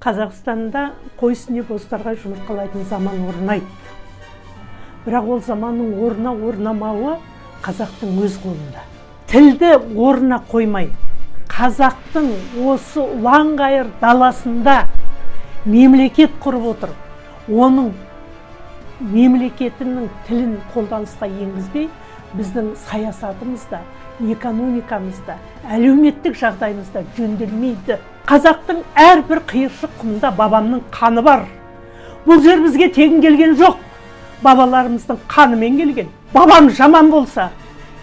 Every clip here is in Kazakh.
Қазақстанда қой үстіне бозторғай жұмыртқалайтын заман орнайды. Бірақ ол заманның орнына орнамауы қазақтың өз қолында. Тілді орнына қоймай, қазақтың осы ұланғайыр даласында мемлекет құрып отырып, оның мемлекетінің тілін қолданысқа енгізбей, біздің саясатымыз да, экономикамыз да, әлеуметтік жағдайымыз да жөнделмейді. Қазақтың әрбір қиыршық құмында бабамның қаны бар. Бұл жер бізге тегін келген жоқ. Бабаларымыздың қанымен келген. Бабам жаман болса,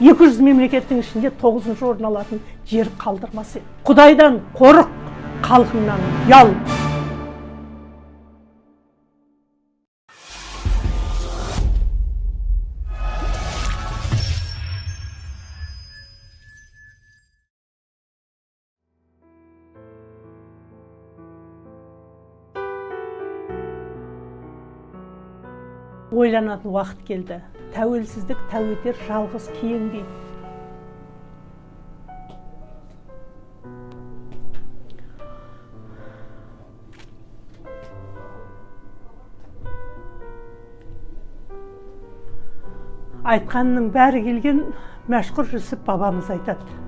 200 мемлекеттің ішінде 9-шы орын алатын жер қалдырмас еді. Құдайдан қорық, халқыңнан ұял. Ойланатын уақыт келді. Тәуелсіздік тәу етер жалғыз киең дейді. Айтқанның бәрі келген Мәшһүр Жүсіп бабамыз айтады.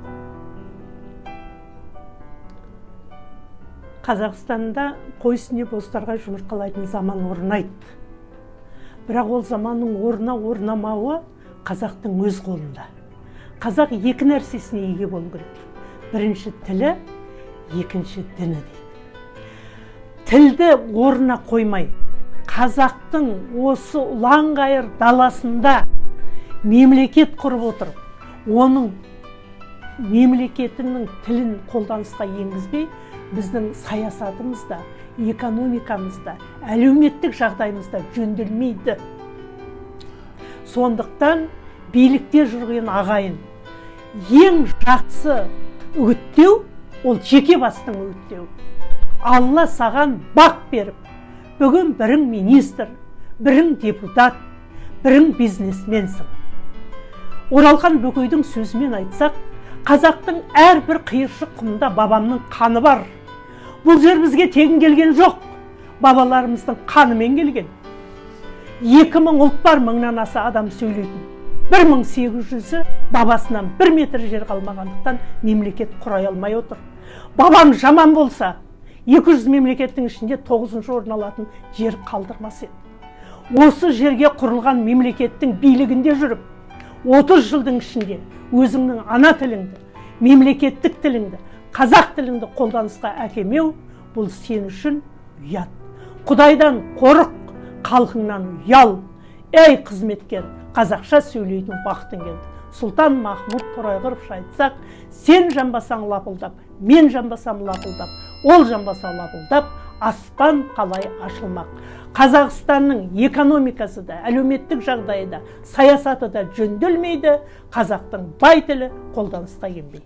Қазақстанда қой үстіне бозторғай жұмыртқалайтын заман орнайды. Бірақ ол заманның орнына орнамауы қазақтың өз қолында. Қазақ екі нәрсесіне ие болу керек. Бірінші тілі, екінші діні дейді. Тілді орнына қоймай, қазақтың осы ұланғайыр даласында мемлекет құрып отырып, оның мемлекетінің тілін қолданысқа енгізбей, біздің саясатымыз да, экономикамыз да, әлеуметтік жағдайымыз да жөнделмейді. Сондықтан билікте жүрген ағайын, ең жақсы үгіттеу ол жеке бастың үгіттеуі. Алла саған бақ беріп, бүгін бірің министр, бірің депутат, бірің бизнесменсің. Оралхан Бөкейдің сөзімен айтсақ, қазақтың әрбір қиыршық құмында бабамның қаны бар. Бұл жер бізге тегін келген жоқ. Бабаларымыздың қанымен келген. 2000 ұлт бар, мыңнан аса адам сөйлейтін. 1800-і бабасынан 1 метр жер қалмағандықтан мемлекет құрай алмай отыр. Бабам жаман болса, 200 мемлекеттің ішінде 9-шы орын алатын жер қалдырмас еді. Осы жерге құрылған мемлекеттің билігінде жүріп, 30 жылдың ішінде өзіңнің ана тіліңді, мемлекеттік тіліңді, қазақ тіліңді қолданысқа әкемеу, бұл сен үшін ұят. Құдайдан қорық, халқыңнан ұял. Ей қызметкер, қазақша сөйлейтін уақытың келді. Сұлтан Махмұт Торайғыровша айтсақ, сен жанбасаң лапылдап, мен жанбасам лапылдап, ол жанбаса лапылдап, аспан қалай ашылмақ. Қазақстанның экономикасы да, әлеуметтік жағдайы да, саясаты да жөнделмейді, қазақтың бай тілі қолданысқа енбей.